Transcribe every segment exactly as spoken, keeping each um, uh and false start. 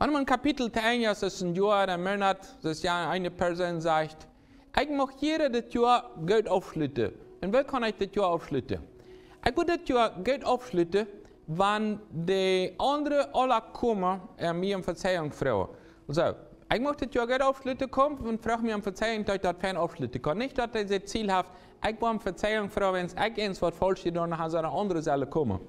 En een Kapitel to Enj es een Joa, een Moonat, daut je eene Persoon sajcht: "Ekj mucht hia dit Joa goot aufschluten." Un woo kaun ekj dit Joa aufschluten? Ekj wudd dit Joa goot aufschluten, wan de aundre aula komen un mie om Vezeiunk froagen. Soo, ekj mucht dit Joa goot aufschluten, komen un froag mie om Vezeiunk, daut ekj daut fein aufschluten kaun. Nich daut hee daut Ziel haft, ekj woa om Vezeiunk froagen, wan ekj eent waut faulsch jedonen hab, soo daut aundre sellen komen.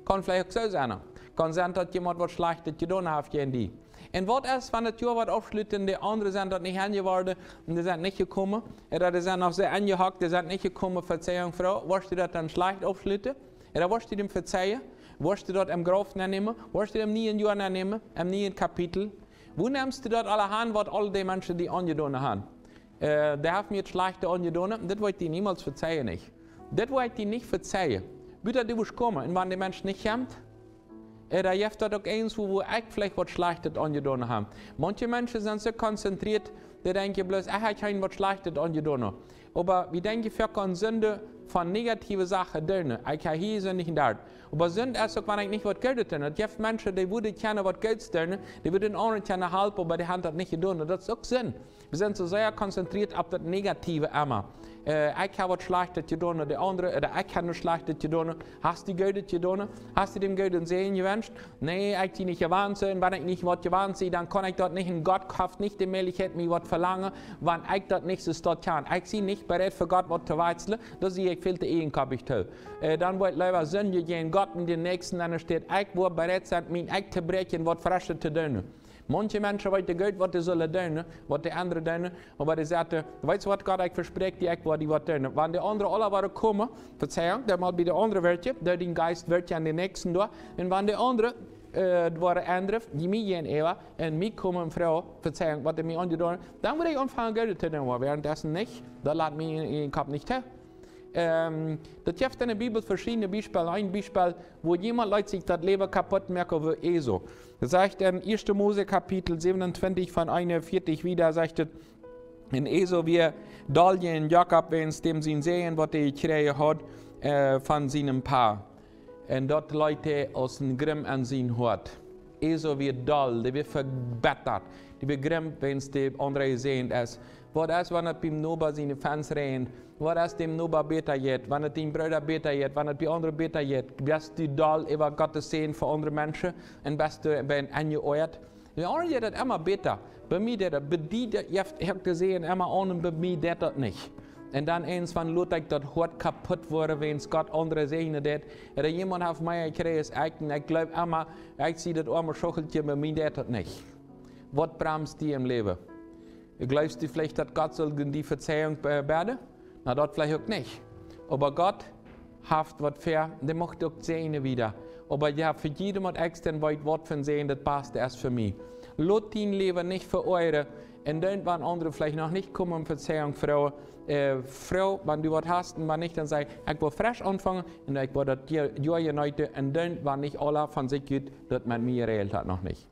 Kaun veleicht uk soo sennen. Kaun sennen, daut jemaunt waut Schlajchtet jedonen haft jäajen die. Un waut es, wan daut Joa woat aufschluten, de aundre sent daut nich enjeworden un dee sent nich jekomen? Ooda dee sent noch soo enjehokt, dee sent nich jekomen, Vezeiunk froagen. Woascht du daut dan schlajcht aufschluten? Ooda woascht du däm vezeien? Woascht du daut em Grauf nennämen? Woascht du däm nieen Joa nennämen? Em nieen Kapitel? Woo nemst du daut aula han, waut aul dee Menschen die aunjedonen haben? Äh, dee haft mie daut Schlajchte aunjedonen, dit woa ekj die niemols vezeien, nich. Dit woa ekj die nich vezeien. Bat du woascht komen. Un wan de Mensch nich kjemt, äh, dan jeft daut uk eent, wua, wua ekj veleicht waut Schlajchtet aunjedonen hab. Maunche Menschen sent soo konzentriet, dee denkjen bloos: "Ekj hab kjeenem waut Schlajchtet aunjedonen." Oba wie denkjen foaken aun Sind von negative Sachen doonen. Ekj hab hia Sind nich jedonen. Oba Sind es uk, wan ekj nich waut Goodet doo. Daut jeft Menschen, dee wudden kjennen waut Goodet doonen, dee wudden aundre kjennen halpen, oba dee haben daut nich jedonen. Daut es uk Sind. Wie sent soo sea konzentriet opp daut Negative emma. Äh, ekj hab waut Schlajchtet jedonen, de aundre, ooda ekj hab nuscht Schlajchtet jedonen. Hast du Goodet jedonen? Hast du däm Gooden Säajen jewenscht? Nä, ekj sie nich jewant, un wan ekj nich waut jewant sie, dan kaun ekj daut nich. Un Gott haft nich de Mäajlichkjeit, mie waut velangen, wan ekj daut nich soo stoakj kaun. Ekj sie nich bereit, fa Gott waut to wajchslen, dan sie ekj väl to ieejenkoppich too. Äh, dan woa ekj leewa sindjen jäajen Gott un dän Näakjsten, enne Städ ekj woa bereit sennen, mien Ekj to bräakjen, waut Freschet to doonen. Maunche Menschen weeten goot, waut dee sellen doonen, waut de aundre doonen, oba dee sajen: "Weetst waut, Gott, ekj vespräakj die, ekj woa die waut doonen." Wan de aundre aula woaren komen, Vezeiunk, dan mol bie de aundre werkjen, doo dien Jeist werkjen aun dän Näakjsten doa. Un wan de aundre, äh, woaren endren, die mie jäajenäwa, un mie komen un froagen: "Vezeiunk, waut hab ekj aunjedonen?" Dan woa ekj aunfangen Goodet to doonen, oba wäarentdessen nich, daut lat mie en, en Kopp nich too. Ähm, daut jeft enne Bibel veschiedne Biespels. Een Biespel, wua jemaunt leet sikj daut Läwen kaput moaken, wia Esau. Daut sajcht en Ieeschte Mose Kapitel säwenuntwintich von eenuntwintich wieda, sajcht et: "Un Esau wia doll jäajen Jakob wäajens däm sien Säajen, waut hee jekjräajen haud, äh, von sienem Pa. Un daut leet hee aus een Grim aun sien Hoat." Esau wia doll, dee wia vebittat. Dee wia grim, wäajens de aundre jesäajent es. Waut es, wan et biem Noba siene Fenster räajent? Waut es, däm Noba bäta jeit? Wan et dien Brooda bäta jeit? Wan et bie aundre bäta jeit? Best du doll äwa Gott sien Säajen fa aundre Menschen? Un best du bie een enjeoajacht? Bie aundre jeit daut emma bäta. Bie mie deit daut, bie die deit, jeft, jeft de Säajen emma aun un bie mie deit daut nich. Un dan eens, wan lot ekj daut Hoat kaput woaren, wäajens Gott aundre säajnen deit. Ooda jemaunt haft mea jekjräajen aus ekj, un ekj gleew emma, ekj sie daut oame Schucheltje, bie mie deit daut nich. Waut bremst die em Läwen? Gleefst du veleicht, daut Gott saul die Vezeiunk be-, bäden? Na, daut veleicht uk nich. Oba Gott haft waut ver, dee mucht uk säajnen wieda. Oba jo, fa jieda mott ekj dan weeten, waut fa een Säajen daut baste es fa mie. Lot dien Läwen nich veoajren. Un dan, wan aundre veleicht noch nich komen om Vezeiunk froagen, äh, froag, wan du waut hast, un wan nich, dan saj: "Ekj well fresch aunfangen un ekj well daut Joa, Joa jeneeten." Un dan, wan nich aula von sikj ut, daut met mie jeräajelt haft, noch nich.